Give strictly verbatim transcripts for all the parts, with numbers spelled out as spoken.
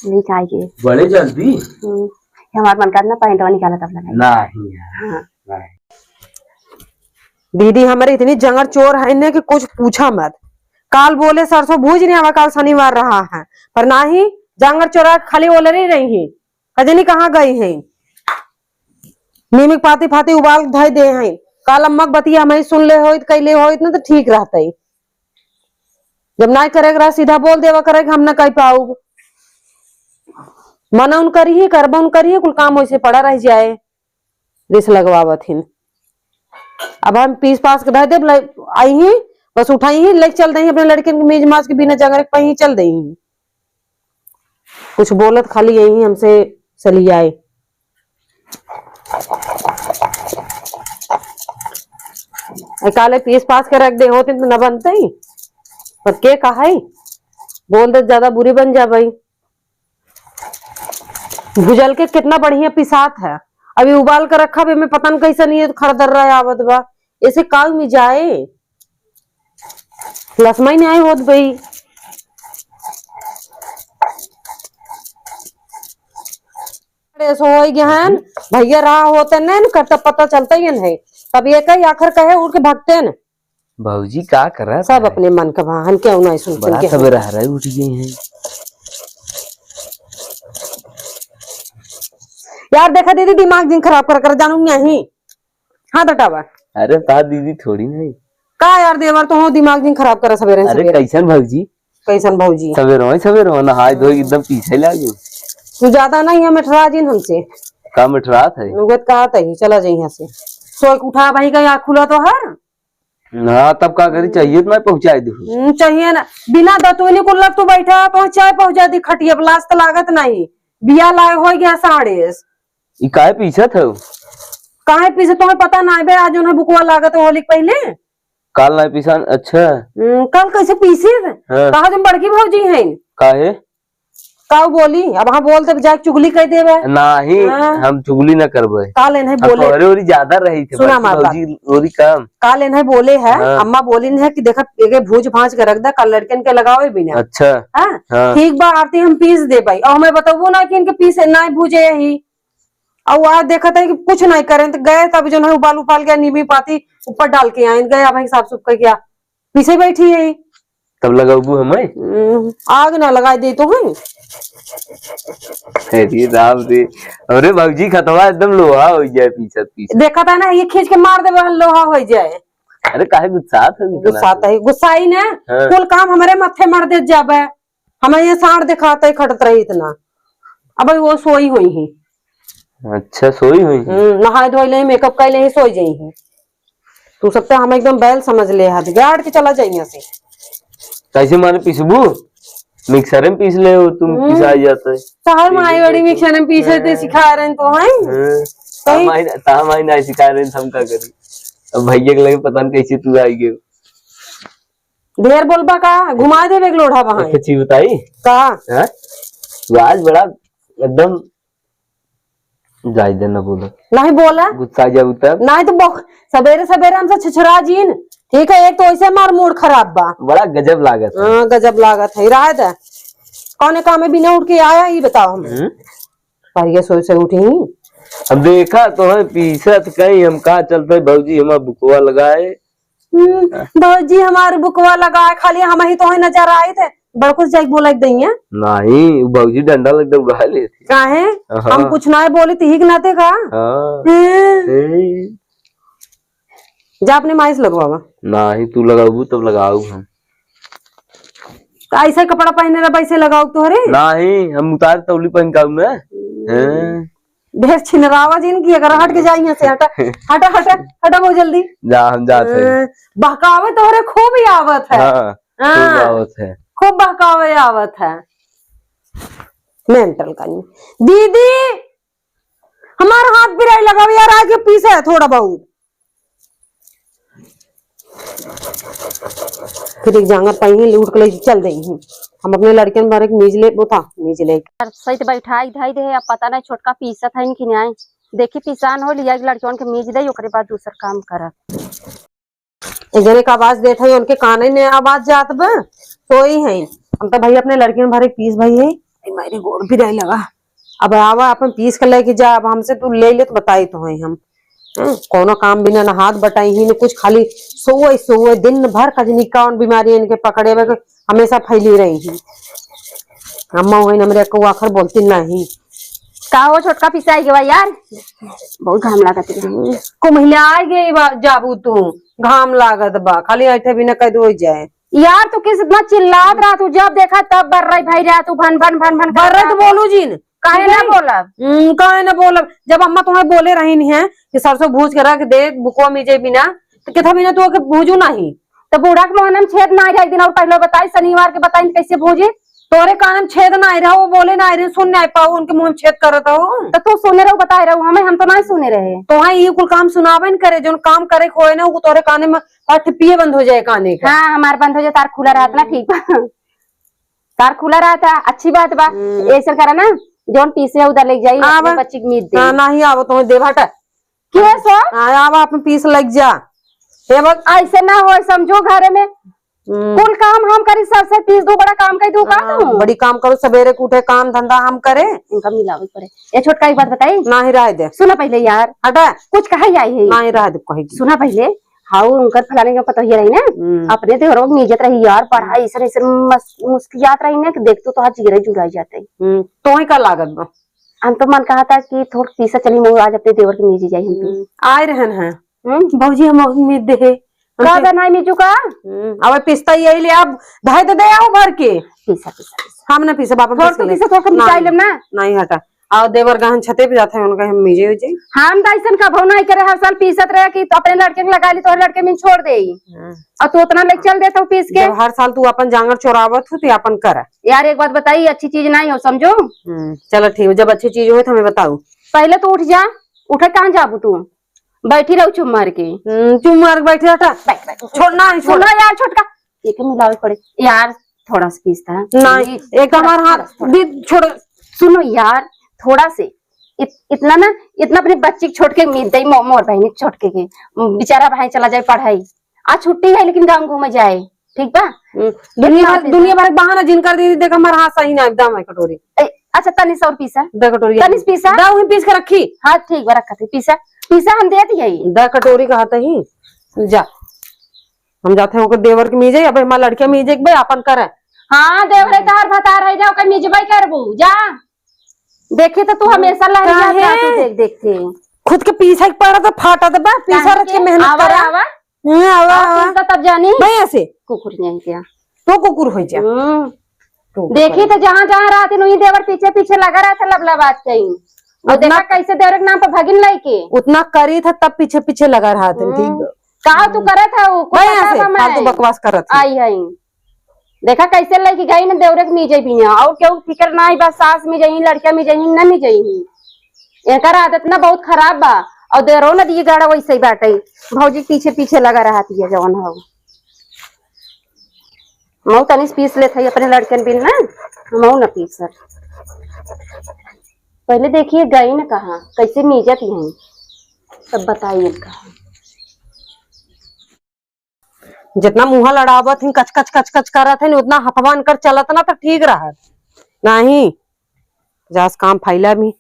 लेके आइए। बड़े जल्दी। हम्म, ये हमार मन करत ना, पैंटवा निकाला तब लगाई। नहीं यार। हाँ। नहीं। दीदी हमरे इतनी जंगर चोर है ने कि कुछ पूछा मत। काल बोले सरसों भूज नहीं आवा, काल शनिवार रहा है, पर नाही, जंगर चोरा खाली ओलरी रही है, कजनी कहाँ गई है। नीमिक पाती फाती उबाल धई दे हैं। काल अम्मा के बतिया हम ही सुन ले होइत, कैले होइत ना तो ठीक रहते। जब नाई करे के रहा, सीधा बोल देवा करे कि हम ना कह पाऊब। मना उन करी ही, करबा उन करी ही, कुल काम वैसे पड़ा रह जाए। रिस लगवावत हिन। अब हम पीस पास के धर देब, ले-, आई ही, बस उठाई ही, लेके चल दई ही अपने लड़कियन के मीज माज के बिना जंगरे के पही चल दई ही। कुछ बोलत खाली यही हमसे चली आए। ए, काले पीस पास के रख दे होते तो न बनते ही। पर के कहा है? बोल दे ज्यादा बुरी बन जा भाई। भुजल के कितना बढ़िया पिसात है। अभी उबाल के रखा, एमे पता न कैसन ये खरदर रहा आवत बा। ऐसे काऊ में जाए, लसमाई नहीं आई होत भाई। अरे सो हो गया है, भैया रहा होते न, कब तक पता चलता ही नहीं। तब ये कही आखिर कहे उठ के भगते न। भौजी का करत सब है? अपने मन का बहान क्यों ना सुन सुन बड़ा के। सबेरा हराई उठ गई हैं। यार देखा दीदी, दिमाग जिन खराब कर कर जानू यही। हाँ तो टावा। अरे ता दीदी थोड़ी नहीं। का यार देवर तो हो, दिमाग जिन खराब कर सबेरे अरे सबेरे। कैसन भौजी? कैसन भौजी? सबेरे हो, सबेरे हो, नहाए धोए एकदम पीछे लागे। तू ज्यादा नहीं है मिठरा जिन हमसे। का मिठरात है? नुगत कहा तही, चला जाई यहाँ से। सोए के उठा भाई का आँख खुला तो हर। हाँ, तब का करी, हम्म। चाहिए तो मैं पहुँचाए दूँ। हम्म, चाहिए ना। बिना दतुनी को लग तू बैठा, तो चाय पहुँचा दी खटिया पर, लाज तो लागत नहीं। बिया लाए हो गया साढ़े। ई काहे पीछत हो? काहे पीछे, तुम्हें पता ना है बे, आज उन्हें बुकवा लागत है होली के पहले। काल ना पीछा, अच्छा। हम्म, काल कैसे पीछे? हाँ। कहा तुम बड़की भौजी हैं? काहे? का बोली? अब हाँ बोल दे, जाके चुगली कह देवे। नाही, हाँ। हम चुगली ना करबे। काल इन्हें हम बोले। तोहरे ओरी ज्यादा रही थे, सुना बाकी हमार बात। भौजी ओरी कम। काल इन्हें बोले है, हाँ। अम्मा बोली है कि देखा, एके भूज भाज के रख दे, कल लड़कन के लगावे बिना। अच्छा। हाँ? हाँ। ठीक बा, आरती हम पीस दे भाई। और हमें बतबो ना कि इनके पीस ना भूजे यही। और आज देखत है कि कुछ नहीं करें, तो गए तब जो है उबाल उबाल के नींबू पाती ऊपर डाल के आए, गए अब साफ सुफ करके आ। पीछे बैठी है। तब लगाबू हमें? हम्म, आग ना लगाई दे तो है। अरे राम रे, अरे भौजी खतवा एकदम लोहा हो जाए पीछे पीछे। देखा था ना, ये खींच के मार देबे, लोहा हो जाए। अरे काहे गुस्सात है इतना? गुस्सात है, गुस्साई ना, हाँ। कुल काम हमारे माथे मार दे जाबे। हमें ये साँड़ दिखाते खटत रही इतना। अब वो सोई हुई ही। अच्छा, सोई हुई ही। हम्म, नहाए धोए ले, मेकअप कर ले, सोई जाई ही। तू सब तो हम एकदम बैल समझ ले, हाथ गाड़ के चला जाई यहाँ से। कैसे माने पीसबू? मिक्सर में पीस ले हो तुम, हम्म। पिसा जाता है। शहर में आई बड़ी मिक्सर में पीसे थे, हाँ। सिखा रहे हैं तो हैं। हाँ। सही। तामाई, तामाई ना सिखा रहे हैं, हम का करी? अब भैया के लगे पता नहीं कैसे तू आई गए। ढेर बोलबा का? घुमा देबे एक लोढ़ा वहाँ। एक चीज बताई? का? हाँ? तू आज बड़ा एकदम जायदे न बोला। नहीं बोला। गुस्सा जाऊ तब। नहीं तो बहु-, सबेरे सबेरे हमसे छिछरा जीन। ठीक है, एक तो ऐसे मार मूड खराब बा। बड़ा गजब लागत है। हाँ, गजब लागत है। रहा दे। कौने काम में बिना उठ के आया, ये बताओ हमें। हम्म? पहले सोए से उठी। अब देखा तो है पीसत कहीं हम का चलते भौजी हमार बुकवा लगाए। हम्म, भौजी हमार बुकवा लगाए, खाली हम ही तो है नजर आए थे। बड़कुस जाई बोला एक दइया। नहीं, उ भौजी डंडा लग दे उड़ा ले थी। काहे? हाँ। हम कुछ ना बोली थी, ही के नाते का? हाँ। हम्म। ए। जा अपने माई से लगवावा। नहीं, तू लगाबू तब लगाऊ हम। तो ऐसे कपड़ा पहने रह, वैसे लगाऊ तोहरे? नहीं, हम उतार तौली पहन का मैं। हम्म। हैं? ढेर छिनरावा जिन की, अगर हट के जाई यहाँ से, हटा, हटा, हटा, हटा बहुत जल्दी। जा, हम जात है। हाँ, बहकावे तोहरे खूब ही आवत है। हाँ, हाँ, खूब आवत है। खूब बहकावे आवत है। मेंटल कहीं। दीदी, हमार हाथ पिराई लगावे यार, आके पीसे है थोड़ा बहुत। फिर एक जांगर पाई है, लूट के ले चल देई हूँ। हम अपने लड़कन बारे के मीज ले, बोता, मीज ले। सही तो बैठाई धाई दे, अब पता नहीं छोटका पीसत है कि नहीं। देखी पिसान हो लिया, लड़कियों के मीज दे, ओकरे बाद दूसर काम करब। एक जने का आवाज देत है, उनके काने में आवाज जात बा, सोई है। हम तो भाई अपने लड़कियन भरे पीस भाई है, मारे गोड़ पिराए लगा। अब आवा, अपन पीस के लेके जा। अब हमसे तू ले ले तो बताई तो है हम। हैं? कौनो काम बिना ना हाथ बटाई ही, ना कुछ, खाली सोए सोए, दिन भर कजनी कौन बीमारी इनके पकड़े बा, हमेशा फैली रही ही। अम्मा वही हमरे को आखर बोलती नहीं। का हो छोटका, पिसाई गवा यार, बहुत घाम लागत है। को महीना आ गई बा, जाबू तू, घाम लागत बा, खाली ऐठे बिना कह दो जाए। यार, तू किस इतना चिल्लात रहा, तू जब देखा तब बर्राई भई रहा तू, भन भन भन भन करत बर्राई तो रहा। बोलू जिन। काहे ना नहीं? बोलब? हम्म, काहे ना बोलब? जब अम्मा तुम्हें बोले रही नहीं है कि सरसों भूज के रख दे, बुकवा मीजे बिना, तो किथा बिना तू ओके भूजू नहीं? तो बूढ़ा के मुँह में छेद ना रहा, एक दिन और पहले बताई, शनिवार के बताई कैसे भूजी। तोरे कान में छेद ना रहा, वो बोले ना रहे, सुन ना पाऊ, उनके मुँह में छेद करत हो। तो तू सुने रहो, बताए रहो हमें, हम तो नहीं सुने रहे। तो हाँ, ये कुल काम सुनावे न करे, जोन काम करे खोए ना, वो तोरे काने में और ठिपिये बंद हो जाए काने का। हाँ, हमार बंद हो जाए, तार खुला रहत ना, हम्म। ठीक बा। तार खुला रहत है, अच्छी बात बा। हम्म। ऐसा करा ना, जोन पीसे उधर ले जाई, आवा। अपने बच्ची के मीत दे। हाँ, नहीं आवा, तुम्हें देव हटा। के सो? हाँ, आवा, अपन पीस लग जा। हे बग। ऐसे ना हो, समझो घरे में। हम्म। कुल काम हम करी, सबसे पीस दू, बड़ा काम करी दू, का हाँ, तू? बड़ी काम करो, सवेरे के उठे, काम धंधा हम करे। इनका मिलावे पड़े। ए छोटका, एक बात बताई? नाही, रहे दे। सुना पहले यार। हटा। कुछ कहा ही आई है। नाही, रहे दे, कहेगी। सुना पहले, हाउ उनकर फलाने के पतोहिया रही ना, हम्म। अपने देवरों में इज्जत रही यार, पढ़ाई ऐसे, ऐसे मस-, मुस्कियात रही ना कि देख तो तोहार जिगरे जुड़ाई जाते। हम्म, तोहे का लागत बा? हम तो मन कहा था कि थोड़ा पीसा चली, मैं आज अपने देवर के मीजे जाई हम तो। हम्म, आए रहन हैं। हम्म? भौजी हम उम्मीद दे है। का हमके बनाई मीजू का? हम्म, अब पिस्ता यही ले आप धाई दे दे आओ भर के। पीसा, पीसा, पीसा। हम ना पीसा, बाप थोड़ा पीस तो ले। पीसा, थोड़ा कम नहीं, निकाल लेम ना। नहीं हटा। और देवर गहन छते पे जाते हैं, उनका हम मीजे उजे। हम तो ऐसन कभो नहीं करे, हर साल पीसत रहे कि तो अपने लड़के के लगा ली, तो लड़के में छोड़ दे। हाँ। और तू उतना ले चल देता हूँ पीस के। जब हर साल तू अपन जांगर चोरावत हो, तो अपन कर। यार, एक बात बताई, अच्छी चीज नहीं हो, समझो? हम्म, चलो ठीक है, जब अच्छी चीज हो तो हमें बताओ। पहले तो उठ जा, उठे कहाँ जाबू तू? बैठी रहो चुप मार के। हम्म, चुप मार के बैठी रहता। बैठ, बैठ। छोड़ ना, नहीं छोड़। सुनो यार, छोटका, एक मिलावे पड़े। यार, थोड़ा सा पीस था। नहीं, ये एक हमारा थोड़ा, हाथ थोड़ा, थोड़ा। भी छोड़। सुनो यार, थोड़ा से, इत-, इतना ना, इतना अपने बच्ची के छोटके के मीत दई, मो-, मोर बहनी के छोटके के, बेचारा भाई चला जाए पढ़ाई। आज छुट्टी है, लेकिन गाँव घूमे जाए, ठीक बा? हम्म, दुनिया भर, दुनिया भर के बहाना जिन कर दी, देख हमारा हाथ सही ना एकदम है कटोरी। ए, अच्छा, तनी सा और पीसा। दे कटोरी। तनी सा पीसा। दे, वहीं पीस के रखी। हाँ, ठीक बा, रखत है, पीसा। पीसा हम देत ही है। दे कटोरी का हाथ ही। जा। हम जाते हैं ओकर देवर के मीजे, अब हमार लड़के मीजे के बे, अपन करे। हाँ, देवरे तार भतार है, जा, ओकर मीजबे करबू, जा। देखे तो तू हमेशा लहरिया काहे? जातू देख देख के। खुद के पीसा के पड़ा तो फाटा दबा, पीसा काहे रख के के? मेहनत आवा, करा। आवा। हम्म, आवा, आवा, आवा। पीसा तब जानी। नहीं ऐसे। कुकुर नहीं क्या? तो कुकुर हो जा। हम्म। तो देखी कुकुर। तो जहाँ जहाँ रहते वहीं देवर पीछे पीछे लगा रहता लबलबात कहीं। और उतना देखा कैसे देवर के नाम पर भगिन लेके। उतना करी था तब पीछे पीछे लगा रहा था, हम्म। ठीक बा। का तू हम्म। करत है वो? कुछ नहीं बतावा ऐसे, मैं। फालतू बकवास करत है। आई है। देखा कैसे लेके गई ना देवरे के मीजे बिना, और केहू फिकर ना ही बा, सास मीजे ही, लड़का मीजे ही, ना मीजे ही। एकर आदत ना बहुत खराब बा, और देवरो ना दिए गाड़ा वैसे ही बाटे, भौजी के पीछे पीछे लगा रहत है जवन हो। मऊ तनी से पीस लेत है अपने लड़कन बिन ना, मऊ ना पीस सर। पहले देखिए गई ना कहाँ, कैसे मीजत ही हैं, तब बताइए कहाँ। जितना मुँह लड़ावत ही, कच कच कच कच करत ही, उतना हथवा इनकर चलत ना तो ठीक रहत। नहीं, जास काम फैला भी।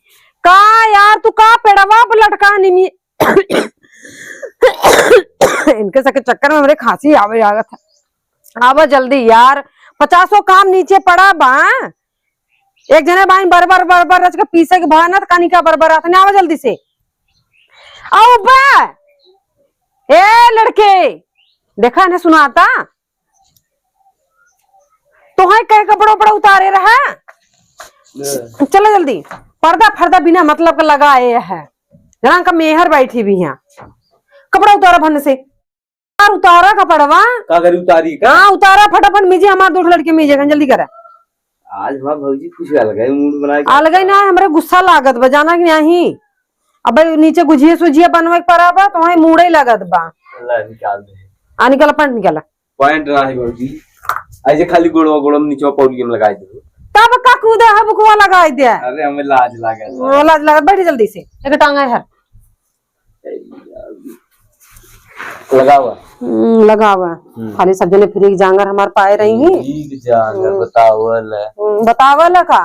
का यार, तू का पेड़वा पे लटका निमी? इनके सके चक्कर में हमरे खांसी आवे लागत है। आवा जल्दी यार, पचासो काम नीचे पड़ा बा। एक जने बाइन बरबर बरबर रच के पीसे के भा ना त कानी का बरबर आत नहीं, आवा जल्दी से। आओ बा। ए लड़के, देखा ना सुनाता। तोहे कहे कपड़ा उपड़ा उतारे रहा। ले। चलो जल्दी। पर्दा फर्दा बिना मतलब का लगाए है। रंग का मेहर बैठी भी यहाँ। कपड़ा उतारा भन से। यार, उतारा कपड़वा। का करी, उतारी का? हाँ, उतारा फटाफट, मीजे हमार दो लड़के मीजे, जल्दी करा। आज हमार भौजी कुछ अलग है, मूड बना के। अलग ही ना, हमरे गुस्सा लागत बा, जाना कि नहीं? अब नीचे गुझिया सुझिया बनवे के पड़ा बा, तो वहीं मूड़े लागत बा। ला, निकाल दे। आ, निकाला, पैंट निकाला। पैंट ना है भौजी, ऐसे खाली गोड़वा, गोड़वा में नीचे पौलियम लगाई दे। तब का कूदे है, बुकवा लगाई दे। अरे, हमें लाज लागत बा। हाँ, लाज लागत, बैठ जल्दी से, एक टांगा है। लगावा। हम्म, लगावा। हम्म। खाली सब जने फिर एक जांगर हमार पाए रही ही। एक जांगर हम्म। बतावल। हम्म, बतावल का?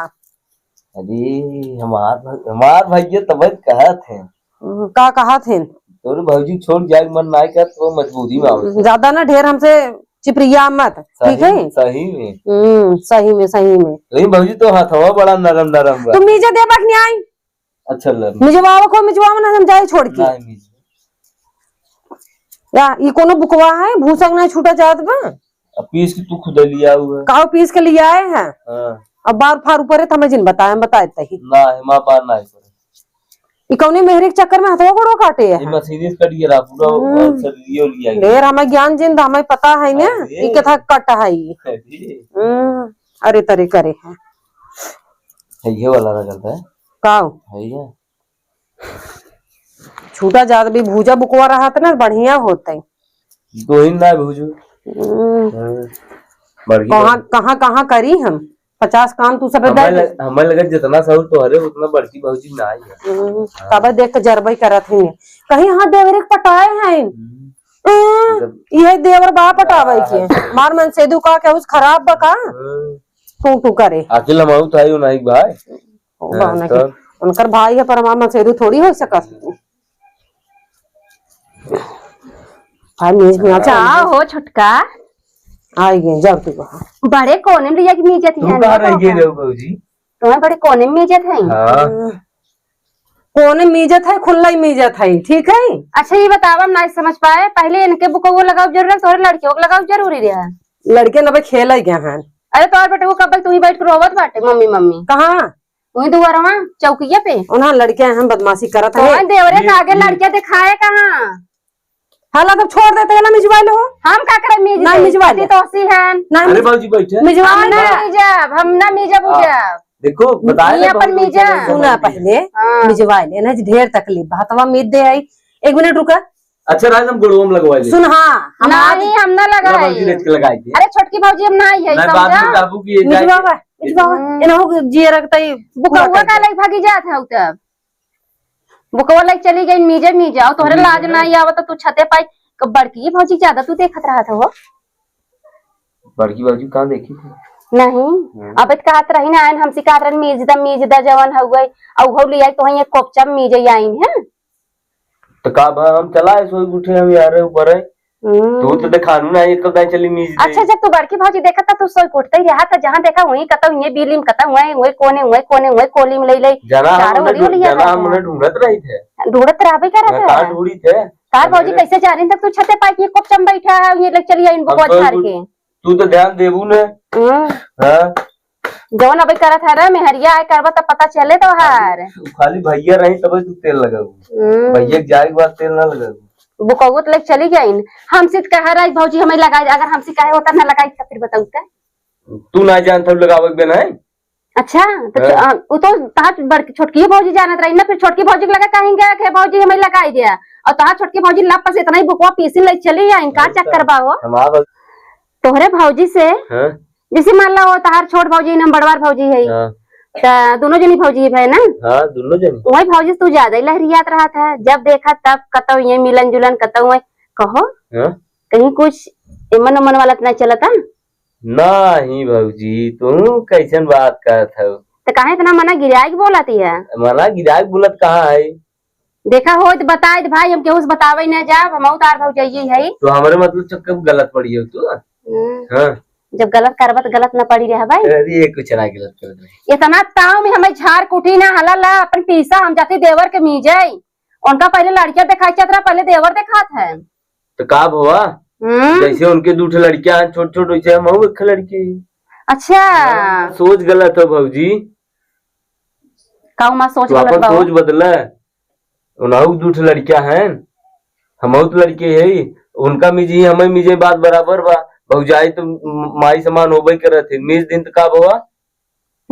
अरे, हमार भ-, हमार भइया तबे त कहत हैं। हम्म, का कहत हैं? तोरे भौजी छोड़ जाए मन नाय करत, वो मजबूरी में आवत है। ज्यादा ना ढेर हमसे चिपरिया मत, ठीक सही, है? सही में। हम्म, सही में, सही में। लेकिन भौजी तो हथवा बड़ा नरम नरम बा। तू मीजे देबा कि नाई? अच्छा, ले। मिजवावा को मिजवावा ना, हम जाए छोड़ के। नाई मीजे। या, ई कोनो बुकवा है, भूसा के ना छूटा जात बा? अब पीस के तू खुद लिया हुआ है। काहो पीस के लिया आए हैं? हाँ। अब बार फार ऊपर है, तो हमें जिन बताए, हम बताए तही। ना, हमार बार ना है। ई कौने मेहरे के चक्कर में हथवा गोड़वा काटे है? ई मशीनी से कट गया, पूरा हम्म। शरीरियो लिया गया। ढेर हमें ज्ञान जिन, हमें पता है ना, अरे। ई केथा कट है ई। अरे। हम्म, अरे तरे करे है। है ये वाला रगड़ है। काओ? है ये। छूटा जात भी भूजा बुकवा रहत ना, बढ़िया होत है। दो ही ना भूजू। हम्म। हाँ। बढ़िया। कहाँ, कहाँ, कहाँ करी हम? पचास काम तू सब हमें दे दे। लग-, हमें लगे जितना सहूर तोहरे, उतना बड़की भौजी ना आई है। हम्म। हाँ। तब देख के जरबई करत ही। कहीं हाँ देवरे के पटाए हैं। हम्म। हम्म। जब ये देवर बा पटावे हाँ, के। हाँ। मार मन से दुका के उस खराब बका। हाँ। तू, तू करे। आखिर हम आऊ था ही नहीं भाई। ओ हाँ, बा, उनके, तब? उनकर भाई है, पर हमार मन से दू थोड़ी हो सकत। भाई, मीज में अच्छा, आओ हो छोटका। आई गए, जाओ तू बाहर। बड़े कोने में लिया के मीजत तू है, कहाँ रह गई रहो भौजी? तुम्हें बड़े कोने में मीजत है। हाँ। कोने मीजत है, खुल्ला ही मीजत है, ठीक है? अच्छा, ये बतावा, हम ना समझ पाए, पहले इनके बुकवो लगाओ जरूरी है, तोहरे लड़कियों को लगाओ जरूरी रहा? लड़के न भाई खेल ही गया है। अरे तोहर बेटे वो कब तक तू ही बैठ के रोवत बाटे, "मम्मी, मम्मी"? कहाँ? वही दुआरवा, चौकिया पे। उन्हा लड़के हैं, बदमाशी करत हैं। कौन देवरे ये, का आगे ये लड़के दिखाए कहाँ? हाला तब छोड़ देते हैं ना, मिजवाइल हो। हम का करे मीज ना, दे? मिजवाइल। पति तो हंसी है। ना, अरे मिज-, बाबूजी बैठे। मिजवाइल हम ना ना। मीजब, हम ना मीजब हाँ। उजब। देखो, बताए ये ना अपन बाबूजी मीजा। बैठे हैं, सुना समझ गए। पहले, हाँ। मिजवाइल, ना ढेर तकलीफ, हथवा मीज दे आई। एक मिनट रुका। अच्छा, राज, हम गोड़वा में लगवा दे। सुन, हाँ, हम नहीं, आज हम ना लगाई। बाबूजी रेत के लगाई दे। अरे, छोटकी भौजी हम ना आई है, नहीं, बाद में समझा? काबू की ये मिजवा जाए। बा, मिजवा बा। हम्म। एनहु जिए रखता ही बुकवा बुकवा का कर दे। लई भागी जात है तब। बुकवा लई चली गई मीजे, मीजे, और तोहरे मीजे लाज में। ना ही आवत, तू छते पाई। क-, बड़की भौजी ज्यादा तू देखत रहत हो। बड़की भौजी कहाँ देखी थी? नहीं, हम्म। अब इत कहत रही ना, आइन हमसे कहत रहन, "मीज द, मीज द," जवन हउए, और उहो ले आई, तो वहीं एक कोपचा में मीजे आइन है। तो का बा, हम चला है, सोई उठे हम यार ऊपर है। हम्म। तू तो देखानू ना, एक कब दाई चली मीज दे। अच्छा, जब तू बड़की भौजी देखत, त तू सोई उठते ही रहा, त जहाँ देखा वहीं कतौ, ये बीली में कतौ, वहीं, वहीं कोने, वहीं कोने, वहीं कोली में ले ले। जना हम चारों उन्हें ओरी ढूंढ-, ओली जना रहत हम है। उन्हें ढूंढत रही थे। ढूंढत रहबे करत ना, है। कहाँ ढूंढी थे? तार हम भौजी उन्हें कैसे जानी तक तू छते पाई के कोपचा में बैठा है, ये ले चली आई इन हम बुकवा सोई झाड़ उठ-, के। तू तो ध्यान देबू ने। हम्म। हाँ। जवन अबे करत है रे, मेहरिया आए करबा तब पता चले तोहार। खाली, खाली भैया रही तबे तू तेल लगाऊ। हम्म। भैया के जाए के बाद तेल ना लगाऊ। बुकौत लेके चली गईन। हमसे त कहे रही भौजी हमें लगाई, अगर हमसे कहे होता ना लगाई त फिर बताऊ का? तू ना जानत हऊ लगावे के बे नहीं। अच्छा, तो हाँ। च-, अ, उ तो तहार बड़-, छोटकी भौजी जानत रही ना, फिर छोटकी भौजी के लगे कहेंगे कि भौजी हमें लगाई दिया, और तहार छोटकी भौजी लप से इतना ही बुकवा पीसी ले चली आइन, का हाँ, चक्कर बा हो? हमार भौ- तोहरे भौजी से हाँ। जैसे मान लो, वो तहार छोट भौजी ना, बड़वार भौजी है, हाँ। त दोनों जनी भौजी है ना? हाँ, दोनों जनी। वही भौजी से तू ज्यादा ही लहरियात रहा था, जब देखा तब कतौ ये मिलन जुलन, कतौ ये, कहो, हाँ? कहीं कुछ एमन ओमन वाला त ना चलता? नहीं भौजी, तू कैसन बात करत हऊ? त काहे इतना मना गिराए के बोलत है? मना गिराए के बोलत कहाँ है? देखा होत बताइत भाई, हम केहू से बतावे न जाब, हमहू तार भौजाइये हई। तो हमरे मतलब चक्कर में गलत पड़ी हो तू? हम्म। हाँ। जब गलत करबा त गलत न पड़ी रह भाई। अरे, ये कुछ ना गलत कर दे। इतना ताव में हमें झाड़ कुटी ना हला ला, अपन पीसा हम जाती देवर के मीजे। उनका पहले लड़कियां दिखाई चाहत रहा, पहले देवर दिखात है। तो का भवा? हम्म। जैसे उनके दू ठे लड़कियां हैं छोट छोट, वैसे हमहू एक लड़की। अच्छा। हाँ, सोच गलत हो भौजी। का उमा सोच तू गलत अपन बा? सोच बदले। उनहू दू ठे लड़किया हैं, हमहू तो लड़के है, उनका मिजी, हमें मिजे, बात बराबर बा। भौजाई तो म-, माई समान होबे करत है, मिज दिन तो का बा?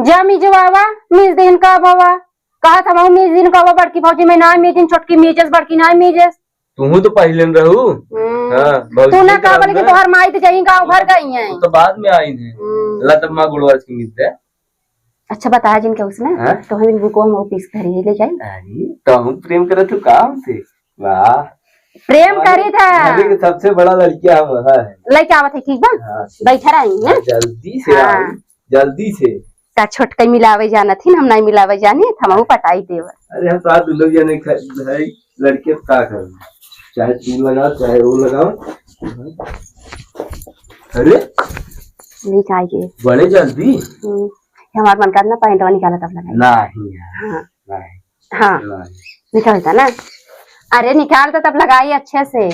जा मिजवावा, मिज दिन का बा? कहत हमहू मिज दिन का बा, बड़की भौजी में ना मिजिन, छोटकी मिजस, बड़की ना मिजस। तुहू तो पहिले न रहू। हम्म। हाँ, भौजी तू ना के का तरफ बोले कि ना। तोहर माई तो जहीं गाँव भर गई हैं। वो तो बाद में आई हैं। हम्म। ला तब माँ गुड़वार की मिज दे। अच्छा, बताया जिनके उसने, हाँ? तो हम इनको हम ऑफिस घर ही ले जाए। अरे, तो हम प्रेम करत हो काम से। वाह। प्रेम हमारे, करी था। हमारे के सबसे बड़ा लड़किया हम है। लेके आवत है, ठीक बा? हाँ, ठीक। बैठा रही, हैं? हाँ, जल्दी से हाँ। आई, जल्दी से। का छोटकई मिलावे जानत ही, हम नाहीं मिलावे जानी, त हमहू पटाई देब। अरे हम साथ लोग जाने ख-, है, लड़के का कर, चाहे तू लगाओ, चाहे वो लगाओ। अरे? निकाल के। बड़े जल्दी? हम्म, ये हमार मन करत ना पैंटवा निकाला तब लगाई। नहीं यार, हाँ। नहीं। हाँ। नहीं। निकालता ना। अरे निकालता तब लगाई अच्छे से।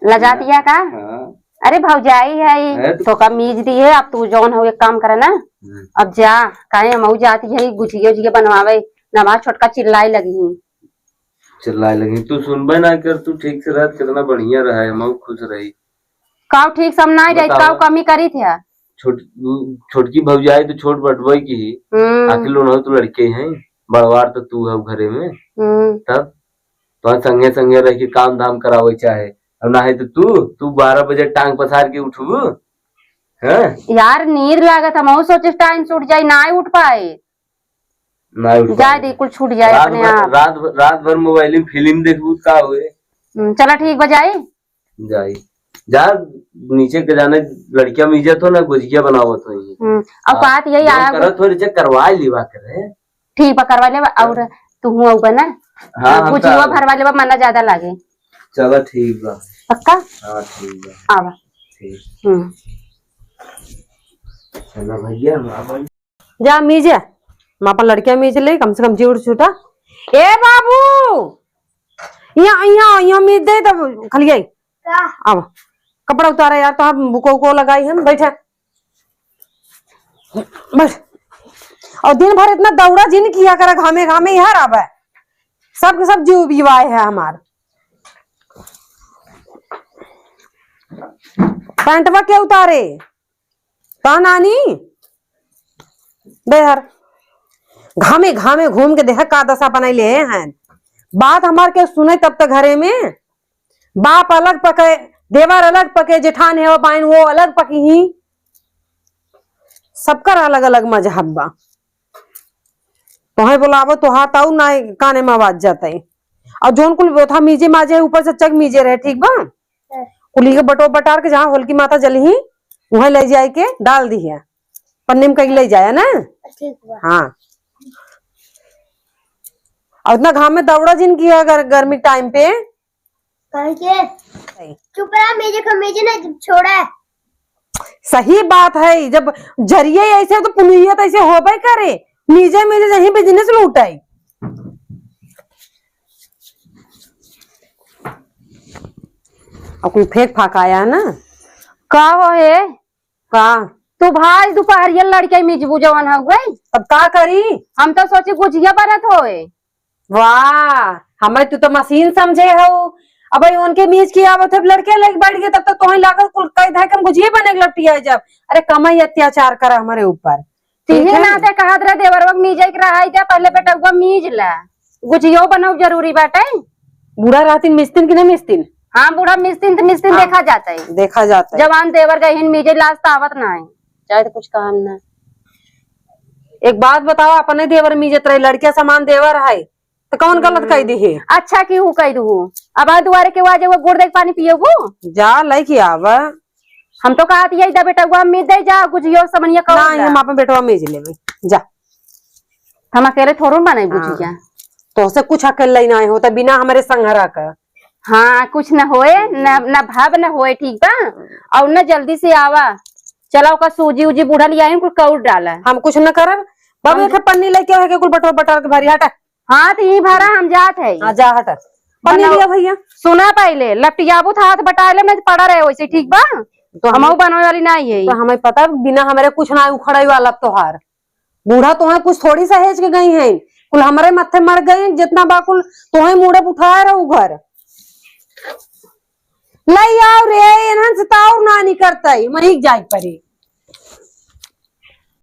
लजात या का? हाँ। अरे भौजाई है, है तो तोका मीज दी है, अब तू जौन हो एक काम करे ना, हम्म। अब जा, काहे हमहू जाती है, गुझिया उझिया बनवावे, ना हमार छोटका चिल्लाए लगी। चिल्लाए लगी, तू सुनबे ना कर, तू ठीक से रह, कितना बढ़िया रहा है, हमहू खुश रही। काऊ ठीक से हम ना रही, बतावा। काऊ कमी करी थे? छोट-, छोटकी भौजाई तो छोट बटवाई की ही, हम्म। आखिर लोग तो लड़के हैं, बड़वार तो तू है घरे में, हम्म। तब तो संगे संगे रह के काम धाम करावे चाहे। अब ना है तो तू, तू बारह बजे टांग पसार के उठबू? हैं? यार, नींद लागत, हमहू सोचे टाइम से उठ जाई, ना उठ पाए। ना उठ जाए पाए। दे, कुल छूट जाए रात अपने भर, आप। रात भर, रात भर मोबाइल में फिल्म देखबू, का होए? हम्म, चला ठीक बा, जाई। जाई। जा, नीचे के जाने लड़कियां में इज्जत हो ना, गुजिया बनावत हो ये। हम्म, और हाँ, बात यही जौन आया करत हो, रिजेक्ट करवा ली बात करे। ठीक बा, करवा लेबा। और तू हुआ ऊपर ना, हाँ, हम गुजिया तो भरवा लेबा, मना ज्यादा लागे। चला ठीक बा। पक्का? हाँ, ठीक बा। आवा। ठीक। हम्म। चला भैया, हम आवा। जा मीजे, हम अपन लड़किया मीज ले, कम से कम जीव छूटा। ए बाबू, यहाँ, यहाँ, यहाँ मीज दे, तब खलियाई। का? अब कपड़ा उतारा यार, तो हम बुको उको लगाई हम, बैठा। बस। और दिन भर इतना दौड़ा जिन किया करा, घामे घामे यहाँ रहबे, सबके सब जीव बिवाए है हमार। पैंटवा के उतारे, का नानी? दे हर। घामे घामे घूम के देख का दशा बनाई ले हैं। बात हमार के सुने तब तक घरे में बाप अलग पके, देवर अलग पके, जेठान है वो बाइन वो अलग पकी ही। सबकर अलग अलग मजहब बा। तोहे बोलावो तोहार ताऊ ना काने में आवाज जाता है। और जौन कुल बोथा मीजे माजे है, ऊपर से चक मीजे रहे, ठीक बा? हाँ। कुली के बटो बटार के जहाँ होलकी माता जली ही, वहीं ले जाए के डाल दी है, पन्नी में कहीं ले जाए ना। ठीक बा। हाँ। और इतना घाम में दौड़ा जिन किया गर-, गर्मी टाइम पे। कहीं के? सही। चुप रहा, मेजे का मेजे ना छोड़ा। सही बात है, जब जरिए ऐसे हो तो पुलिया तो ऐसे होबे करे, मीजे मीजे यही बिजनेस लूटाई। अब कोई फेंक फाक आया है ना। का हो हे? का? तू भाई दोपहरिया लड़के मीजबू जवन हउए। तब का करी? हम तो सोची गुझिया बनत होए। वाह, हमें तू तो मशीन समझे हो। अब भाई उनके मीज की आवत है, लड़के लेके बैठ गए, तब तो तोहे लागत कुल कई धाय कम गुझिया बने के लपटिया जब। अरे कमाई अत्याचार करा हमारे ऊपर। ठीक तीहे है ना? नाते कहत रहे देवरवा के मीजे के रहाई दे, पहले बेटउआ मीज ला, गुझियो बनाउ जरूरी बाटे। बूढ़ा रहतीन मिस्तिन कि ना मिस्तिन? हाँ, बूढ़ा मिस्तिन त मिस्तिन हाँ, देखा जाता है। देखा जाता है। जवान देवर गहिन मीजे लाज त आवत ना है, चाहे तो कुछ काम ना। एक बात बताओ, अपने देवर मीजत रहे, लड़किया समान देवर है, तो कौन गलत हम्म। कह दी है? अच्छा की हूँ कह दू, अब आ दुआरे के आ जाओ, गुड़ दे के पानी पियोगू? जा लेके आवा। हम तो कहत यही दा बेटउआ मीज दे जा, गुझियो समनिया कौन नहीं, ला? हम अपन बेटवा मीज लेबे। जा। हम अकेले थोड़ो बनाई हाँ। गुझिया। तोहसे कुछ अकेले ही नहीं होता बिना हमारे संघरा का। हाँ, कुछ न होए, न, न भाव न होए, ठीक बा? और न जल्दी से आवा। चला ओका सूजी उजी बूढ़ा लिया है, कुल कौर डाला। हम कुछ न करब। बाबू, हम एक पन्नी लेके आवे के कुल बटोर बटार के भरी हटा। हाँ, तो यही भरा हम जात है। हाँ, जा हटा। पन्नी बनाओ। लिया भैया। सुना पहले, लपटियाबू था हाथ बटा ले, नहीं तो पड़ा रहे वैसे, ठीक बा? तो हमहू हमें, बनवे वाली नहीं है। तो हमें पता, बिना हमारे कुछ ना उखड़े वाला तोहार। बूढ़ा तोहे कुछ थोड़ी सहेज के गई हैं, कुल हमरे माथे मर गए, जितना बा कुल तोहे मुड़े उठाए रहू घर। लई आओ रे, एनहन से तो और ना निकरतई, मही जाए परी।